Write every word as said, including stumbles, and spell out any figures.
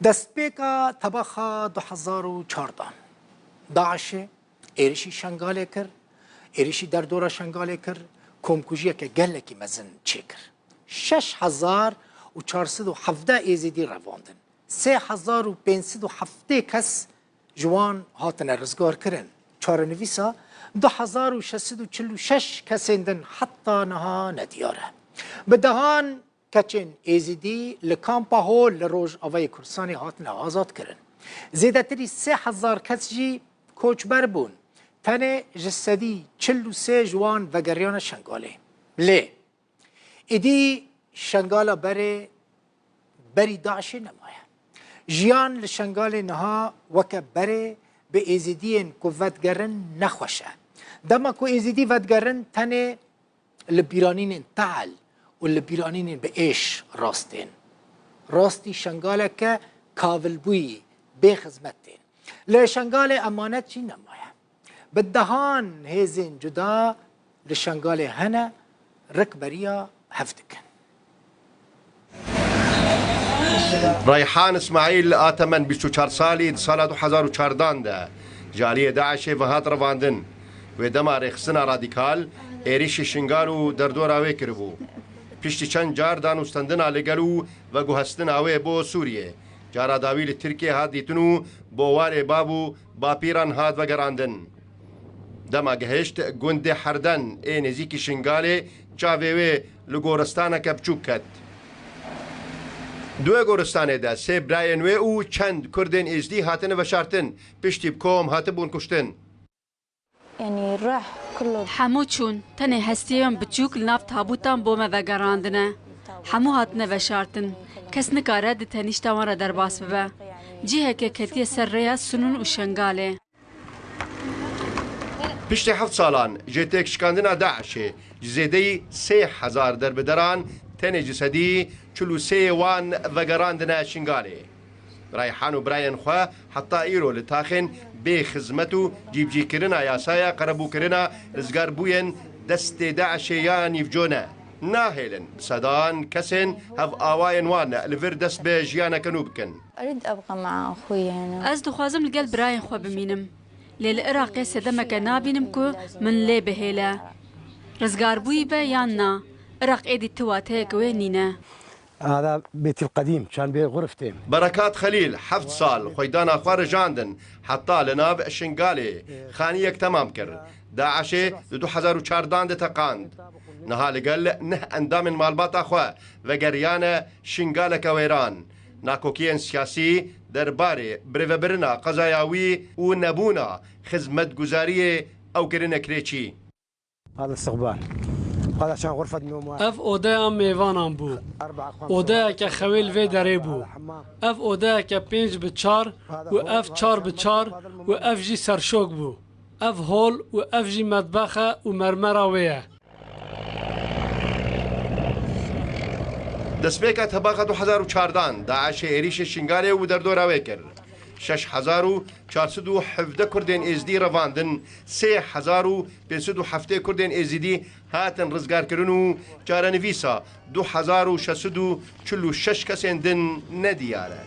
Destpêka tebaxa du hezar û çardan, DAIŞê êrişî Şengalê kir, êrişî derdora Şengalê kir, komkujiyeke gelekî mezin çêkir. Şeş hezar û çar sed û hevdeh Êzidî revandin. Sê hezar û pênc sed û heftê kes ji wan hatine rizgarkirin. Çarenivîsa du hezar û şeş sed û çil û şeş kesên din heta niha nediyar e. Bi dehan keçên Êzidî li kampa Hol li Rojavayê Kurdistanê hatine azad kirin. Zêdetirî sê hezar kes jî koçber bûn. Tenê ji sedî çil û sê ji wan vegeriyane Şengalê. Lê êdî Şengala berê berî DAIŞê nemaye. Jiyan li Şengalê niha weke berê bi Êzidiyên ku vedigerin nexweş e. Dema ku Êzidî vedigerin, tenê li bîranînên tehil û li bîranînên bi êş rast tên. Rastî Şengaleke kavilbûyî, bê xizmet tên. Li Şengalê emanet jî nemaye. Bi dehan hêzên cuda li Şengalê hene, rikberiya hev dikin. Reyhan Îsmaîl a temen bîst û çar salî di sala du hezar û çardan de ji aliyê DAIŞê ve hat revandin. Wê dema rêxistina radîkal êrîşî Şingal û derdora wê kiribû. Piştî çend car danûstendina li gel û veguhestina wê bo Sûriyê, cara dawî li Tirkiyê hat dîtin û bo warê bab û bapîran hat vegerandin. Dema gihişt gundê Herden ê nêzîkî Şingalê, çavê wê li goristaneke biçûk ket. Di wê goristanê de sê birayên wê û çend Kurdên Êzdî hatine veşartin, piştî bi kom hatibûn kuştin. Hemû çûn, tenê hestiyên biçûk li nav tabûtan bo me vegerandine. Hemû hatine veşartin. Kes nikare di tenîşta wan re derbas bibe. Ciheke ketiye ser rêya Sunûn û Şengalê. Piştî heft salan ji têkşikandina DAIŞê ji zêdeyî sê hezar derbideran tenê ji sedî çil û sê yê wan vegerandine Şingalê. Reyhan û birayên xwe heta îro li taxên bê xizmet û cîbicîkirina yasaya qerebûkirina rizgarbûyên destê DAIŞê ya nîvco ne. Nahêlin bi sedan kesên hevawayên wan li vir dest bi jiyaneke nû bikin. Ez dixwazim li gel birayên xwe bimînim. Lê li Iraqê sedemeke nabînim ku min lê bihêle. Rizgarbûyî be yan na, Iraq êdî ti wateyeke wê nîne. هذا بيتي القديم كان بغرفتين. Berekat Xelîl heft sal xweydana xwe rijandin heta li nav Şingalê xaniyek temam kir. DAIŞê di du hezar û çardan de teqand. Niha li gel neh endamên malbata xwe vegeriyane Şingaleke wêran. Nakokiyên siyasî derbarê birêvebirina qezaya wî û nebûna xizmetguzariyê ew kirine kirêçî. هذا استقبال. هذا كان غرفة نوم واحد. Ev odeya mêvanan bû. Odeyeke xewê li vê derê bû. Ev odeyeke pênc bi çar û ev çar bi çar û ev jî serşok bû. Ev hol û ev jî metbex e û mermera wê ye. Destpêka tebaxa du hezar û çardan, DAIŞê êrîşê Şingalê û derdora wê kir. Şeş hezar û çar sed û hevdeh Kurdên Êzdî revandin, sê hezar û pênc sed û heftê Kurdên Êzidî hatin rizgarkirin û çarenivîsa du hezar û şeş sed û çil û şeş kesên din nediyar e.